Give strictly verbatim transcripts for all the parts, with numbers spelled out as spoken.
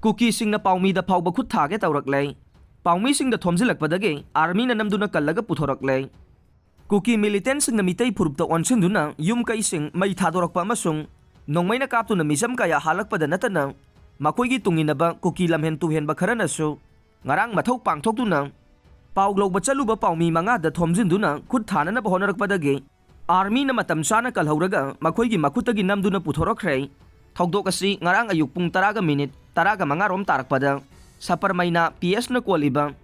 ꯀꯨꯀꯤꯁꯤꯡꯅ ꯄꯥꯎꯃꯤꯗ ꯐꯥꯎꯕ ꯈꯨꯠ ꯊꯥꯒꯦ ꯇꯧꯔꯛꯂꯦ꯫ ꯄꯥꯎꯃꯤꯁꯤꯡꯗ ꯊꯣꯝꯖꯤꯜꯂꯛꯄꯗꯒꯤ ꯑꯥꯔꯃꯤꯅ ꯅꯝꯗꯨꯅ ꯀꯜꯂꯒ ꯄꯨꯊꯣꯔꯛꯂꯦ꯫ ꯀꯨꯀꯤ ꯃꯤꯂꯤꯇꯦꯟꯁꯤꯡꯅ ꯃꯤꯇꯩ ꯐꯨꯔꯨꯞꯇ ꯑꯣꯟꯁꯤꯟꯗꯨꯅ ꯌꯨꯝ ꯀꯩꯁꯤꯡ ꯃꯩ ꯊꯥꯗꯣꯔꯛꯄ ꯑꯃꯁꯨꯡ ꯅꯣꯡꯃꯩꯅ ꯀꯥꯞꯇꯨꯅ ꯃꯤꯆꯝ ꯀꯌꯥ ꯍꯥꯠꯂꯛꯄꯗ ꯅꯠꯇꯅ, ꯃꯈꯣꯏꯒꯤ ꯇꯨꯡꯏꯟꯅꯕ ꯀꯨꯀꯤ ꯂꯝꯍꯦꯟ ꯇꯨꯍꯦꯟꯕ ꯈꯔꯅꯁꯨ ꯉꯔꯥꯡ ꯃꯊꯧ ꯄꯥꯡꯊꯣꯛꯇꯨꯅ ꯄꯥꯎ ꯂꯧꯕ ꯆꯠꯂꯨꯕ ꯄꯥꯎꯃꯤ ꯃꯉꯥꯗ ꯊꯣꯝꯖꯤꯟꯗꯨꯅ ꯈꯨꯠ ꯊꯥꯅꯅꯕ ꯍꯣꯠꯅꯔꯛꯄꯗꯒꯤ, ꯑꯥꯔꯃꯤꯅ ꯃꯇꯝ ꯆꯥꯅ ꯀꯜꯍꯧꯔꯒ ꯃꯈꯣꯏꯒꯤ ꯃꯈꯨꯠꯇꯒꯤ ꯅꯝꯗꯨꯅ ꯄꯨꯊꯣꯔꯛꯈ꯭ꯔꯦ꯫ ꯊꯧꯗꯣꯛ ꯑꯁꯤ ꯉꯔꯥꯡ ꯑꯌꯨꯛ ꯄꯨꯡ ꯇꯔꯥꯒ ꯃꯤꯅꯤꯠ ꯇꯔꯥꯒ ꯃꯉꯥ ꯔꯣꯝ ꯇꯥꯔꯛꯄꯗ ꯁꯄꯔꯃꯩꯅꯥ ꯄꯤ ꯑꯦꯁꯅ ꯀꯣꯜꯂꯤꯕ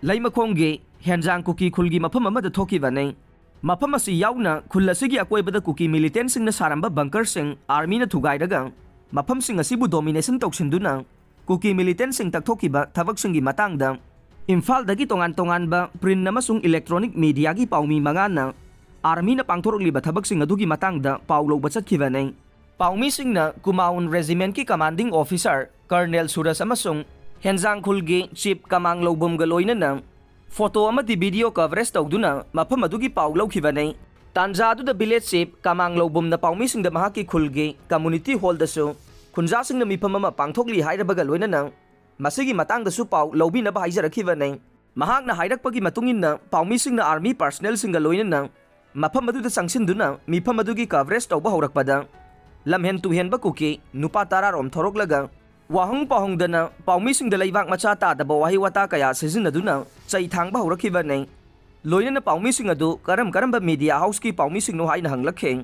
ꯂꯩꯃꯈꯣꯡꯒꯤ ꯍꯦꯟꯖꯥꯡ ꯀꯨꯀꯤ ꯈꯨꯜꯒꯤ ꯃꯐꯝ ꯑꯃꯗ ꯊꯣꯛꯈꯤꯕꯅꯤ꯫ ꯃꯐꯝ ꯑꯁꯤ ꯌꯥꯎꯅ ꯈꯨꯜ ꯑꯁꯤꯒꯤ ꯑꯀꯣꯏꯕꯗ ꯀꯨꯀꯤ ꯃꯤꯂꯤꯇꯦꯟꯁꯤꯡꯅ ꯁꯥꯔꯝꯕ ꯕꯪꯀꯔꯁꯤꯡ ꯑꯥꯔꯃꯤꯅ ꯊꯨꯒꯥꯏꯔꯒ ꯃꯐꯝꯁꯤꯡ ꯑꯁꯤꯕꯨ ꯗꯣꯃꯤꯅꯦꯁꯟ ꯇꯧꯁꯤꯟꯗꯨꯅ ꯀꯨꯀꯤ ꯃꯤꯂꯤꯇꯦꯟꯁꯤꯡ ꯇꯛꯊꯣꯛꯈꯤꯕ ꯊꯕꯛꯁꯤꯡꯒꯤ ꯃꯇꯥꯡꯗ ꯏꯝꯐꯥꯜꯗꯒꯤ ꯇꯣꯉꯥꯟ ꯇꯣꯉꯥꯟꯕ ꯄ꯭ꯔꯤꯟ ꯑꯃꯁꯨꯡ ꯏꯂꯦꯛꯇ꯭ꯔꯣꯅꯤꯛ ꯃꯤꯗꯤꯌꯥꯒꯤ ꯄꯥꯎꯃꯤ ꯃꯉꯥꯅ ꯑꯥꯔꯃꯤꯅ ꯄꯥꯡꯊꯣꯔꯛꯂꯤꯕ ꯊꯕꯛꯁꯤꯡ ꯑꯗꯨꯒꯤ ꯃꯇꯥꯡꯗ ꯄꯥꯎ ꯂꯧꯕ ꯆꯠꯈꯤꯕꯅꯤ꯫ ꯄꯥꯎꯃꯤꯁꯤꯡꯅ ꯀꯨꯃꯥꯎꯟ ꯔꯦꯖꯤꯃꯦꯟꯠꯀꯤ ꯀꯃꯥꯟꯗꯤꯡ ꯑꯣꯐꯤꯁꯥꯔ ꯀꯔꯅꯦꯜ ꯁꯨꯔꯖ ꯑꯃꯁꯨꯡ ꯍꯦꯟꯖꯥꯡ ꯈꯨꯜꯒꯤ ꯆꯤꯞ ꯀꯃꯥꯡꯂꯧꯕꯝꯒ ꯂꯣꯏꯅꯅ ꯐꯣꯇꯣ ꯑꯃꯗꯤ ꯚꯤꯗꯤꯑꯣ ꯀꯚꯔꯦꯖ ꯇꯧꯗꯨꯅ ꯃꯐꯝ ꯑꯗꯨꯒꯤ ꯄꯥꯎ ꯂꯧꯈꯤꯕꯅꯤ꯫ ꯇꯥꯟꯖꯥ ꯑꯗꯨꯗ ꯚꯤꯂꯦꯖ ꯆꯤꯞ ꯀꯃꯥꯡꯂꯧꯕꯝꯅ ꯄꯥꯎꯃꯤꯁꯤꯡꯗ ꯃꯍꯥꯛꯀꯤ ꯈꯨꯜꯒꯤ ꯀꯝꯃꯨꯅꯤꯇꯤ ꯍꯣꯜꯗꯁꯨ ꯈꯨꯟꯖꯥꯁꯤꯡꯅ ꯃꯤꯐꯝ ꯑꯃ ꯄꯥꯡꯊꯣꯛꯂꯤ ꯍꯥꯏꯔꯕꯒ ꯂꯣꯏꯅꯅ ꯃꯁꯤꯒꯤ ꯃꯇꯥꯡꯗꯁꯨ ꯄꯥꯎ ꯂꯧꯕꯤꯅꯕ ꯍꯥꯏꯖꯔꯛꯈꯤꯕꯅꯤ꯫ ꯃꯍꯥꯛꯅ ꯍꯥꯏꯔꯛꯄꯒꯤ ꯃꯇꯨꯡ ꯏꯟꯅ, ꯄꯥꯎꯃꯤꯁꯤꯡꯅ ꯑꯥꯔꯃꯤ ꯄꯔꯁꯅꯦꯜꯁꯤꯡꯒ ꯂꯣꯏꯅꯅ ꯃꯐꯝ ꯑꯗꯨꯗ ꯆꯪꯁꯤꯟꯗꯨꯅ ꯃꯤꯐꯝ ꯑꯗꯨꯒꯤ ꯀꯚꯔꯦꯖ ꯇꯧꯕ ꯍꯧꯔꯛꯄꯗ, ꯂꯝꯍꯦꯟ ꯇꯨꯍꯦꯟꯕ ꯀꯨꯀꯤ ꯅꯨꯄꯥ ꯇꯔꯥ ꯔꯣꯝ ꯊꯣꯔꯛꯂꯒ ꯋꯥꯍꯪ ꯄꯥꯎꯍꯪꯗꯅ ꯄꯥꯎꯃꯤꯁꯤꯡꯗ ꯂꯩꯕꯥꯛ ꯃꯆꯥ ꯇꯥꯗꯕ ꯋꯥꯍꯩ ꯋꯥꯇꯥ ꯀꯌꯥ ꯁꯤꯖꯤꯟꯅꯗꯨꯅ ꯆꯩ ꯊꯥꯡꯕ ꯍꯧꯔꯛꯈꯤꯕꯅꯤ꯫ ꯂꯣꯏꯅꯅ ꯄꯥꯎꯃꯤꯁꯤꯡ ꯑꯗꯨ ꯀꯔꯝ ꯀꯔꯝꯕ ꯃꯤꯗꯤꯌꯥ ꯍꯥꯎꯁꯀꯤ ꯄꯥꯎꯃꯤꯁꯤꯡꯅꯣ ꯍꯥꯏꯅ ꯍꯪꯂꯛꯈꯤ꯫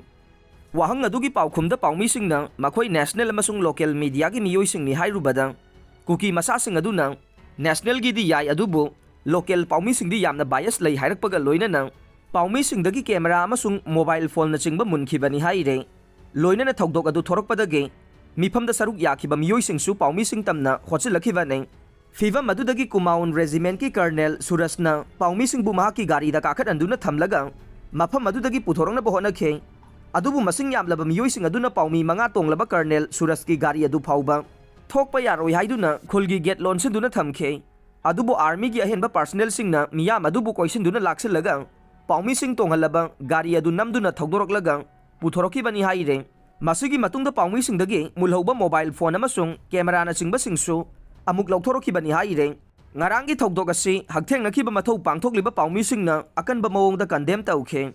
ꯋꯥꯍꯪ ꯑꯗꯨꯒꯤ ꯄꯥꯎꯈꯨꯝꯗ ꯄꯥꯎꯃꯤꯁꯤꯡꯅ ꯃꯈꯣꯏ ꯅꯦꯁꯅꯦꯜ ꯑꯃꯁꯨꯡ ꯂꯣꯀꯦꯜ ꯃꯤꯗꯤꯌꯥꯒꯤ ꯃꯤꯑꯣꯏꯁꯤꯡꯅꯤ ꯍꯥꯏꯔꯨꯕꯗ, ꯀꯨꯀꯤ ꯃꯆꯥꯁꯤꯡ ꯑꯗꯨꯅ ꯅꯦꯁꯅꯦꯜꯒꯤꯗꯤ ꯌꯥꯏ, ꯑꯗꯨꯕꯨ ꯂꯣꯀꯦꯜ ꯄꯥꯎꯃꯤꯁꯤꯡꯗꯤ ꯌꯥꯝꯅ ꯕꯥꯏꯁ ꯂꯩ ꯍꯥꯏꯔꯛꯄꯒ ꯂꯣꯏꯅꯅ ꯄꯥꯎꯃꯤꯁꯤꯡꯗꯒꯤ ꯀꯦꯃꯦꯔꯥ ꯑꯃꯁꯨꯡ ꯃꯣꯕꯥꯏꯜ ꯐꯣꯟꯅꯆꯤꯡꯕ ꯃꯨꯟꯈꯤꯕꯅꯤ ꯍꯥꯏꯔꯦ꯫ ꯂꯣꯏꯅꯅ ꯊꯧꯗꯣꯛ ꯑꯗꯨ ꯊꯣꯔꯛꯄꯗꯒꯤ ꯃꯤꯐꯝꯗ ꯁꯔꯨꯛ ꯌꯥꯈꯤꯕ ꯃꯤꯑꯣꯏꯁꯤꯡꯁꯨ ꯄꯥꯎꯃꯤꯁꯤꯡ ꯇꯝꯅ ꯍꯣꯠꯆꯤꯜꯂꯛꯈꯤꯕꯅꯤ꯫ ꯐꯤꯚꯝ ꯑꯗꯨꯗꯒꯤ ꯀꯨꯃꯥꯎꯟ ꯔꯦꯖꯤꯃꯦꯟꯠꯀꯤ ꯀꯔꯅꯦꯜ ꯁꯨꯔꯖꯅ ꯄꯥꯎꯃꯤꯁꯤꯡꯕꯨ ꯃꯍꯥꯛꯀꯤ ꯒꯥꯔꯤꯗ ꯀꯥꯈꯠꯍꯟꯗꯨꯅ ꯊꯝꯂꯒ ꯃꯐꯝ ꯑꯗꯨꯗꯒꯤ ꯄꯨꯊꯣꯔꯛꯅꯕ ꯍꯣꯠꯅꯈꯤ꯫ ꯑꯗꯨꯕꯨ ꯃꯁꯤꯡ ꯌꯥꯝꯂꯕ ꯃꯤꯑꯣꯏꯁꯤꯡ ꯑꯗꯨꯅ ꯄꯥꯎꯃꯤ ꯃꯉꯥ ꯇꯣꯡꯂꯕ ꯀꯔꯅꯦꯜ ꯁꯨꯔꯖꯀꯤ ꯒꯥꯔꯤ ꯑꯗꯨ ꯐꯥꯎꯕ ꯊꯣꯛꯄ ꯌꯥꯔꯣꯏ ꯍꯥꯏꯗꯨꯅ ꯈꯨꯜꯒꯤ ꯒꯦꯠ ꯂꯣꯟꯁꯤꯟꯗꯨꯅ ꯊꯝꯈꯤ꯫ ꯑꯗꯨꯕꯨ ꯑꯥꯔꯃꯤꯒꯤ ꯑꯍꯦꯟꯕ ꯄꯔꯁꯅꯦꯜꯁꯤꯡꯅ ꯃꯤꯌꯥꯝ ꯑꯗꯨꯕꯨ ꯀꯣꯏꯁꯤꯟꯗꯨꯅ ꯂꯥꯛꯁꯤꯜꯂꯒ ꯄꯥꯎꯃꯤꯁꯤꯡ ꯇꯣꯡꯍꯜꯂꯕ ꯒꯥꯔꯤ ꯑꯗꯨ ꯅꯝꯗꯨꯅ ꯊꯧꯗꯣꯔꯛꯂꯒ ꯄꯨꯊꯣꯔꯛꯈꯤꯕꯅꯤ ꯍꯥꯏꯔꯦ꯫ ꯃꯁꯤꯒꯤ ꯃꯇꯨꯡꯗ ꯄꯥꯎꯃꯤꯁꯤꯡꯗꯒꯤ ꯃꯨꯜꯍꯧꯕ ꯃꯣꯕꯥꯏꯜ ꯐꯣꯟ ꯑꯃꯁꯨꯡ ꯀꯦꯃꯦꯔꯥꯅꯆꯤꯡꯕꯁꯤꯡꯁꯨ ꯑꯃꯨꯛ ꯂꯧꯊꯣꯔꯛꯈꯤꯕꯅꯤ ꯍꯥꯏꯔꯦ꯫ ꯉꯔꯥꯡꯒꯤ ꯊꯧꯗꯣꯛ ꯑꯁꯤ ꯍꯛꯊꯦꯡꯅꯈꯤꯕ ꯃꯊꯧ ꯄꯥꯡꯊꯣꯛꯂꯤꯕ ꯄꯥꯎꯃꯤꯁꯤꯡꯅ ꯑꯀꯟꯕ ꯃꯑꯣꯡꯗ ꯀꯟꯗꯦꯝ ꯇꯧꯈꯤ꯫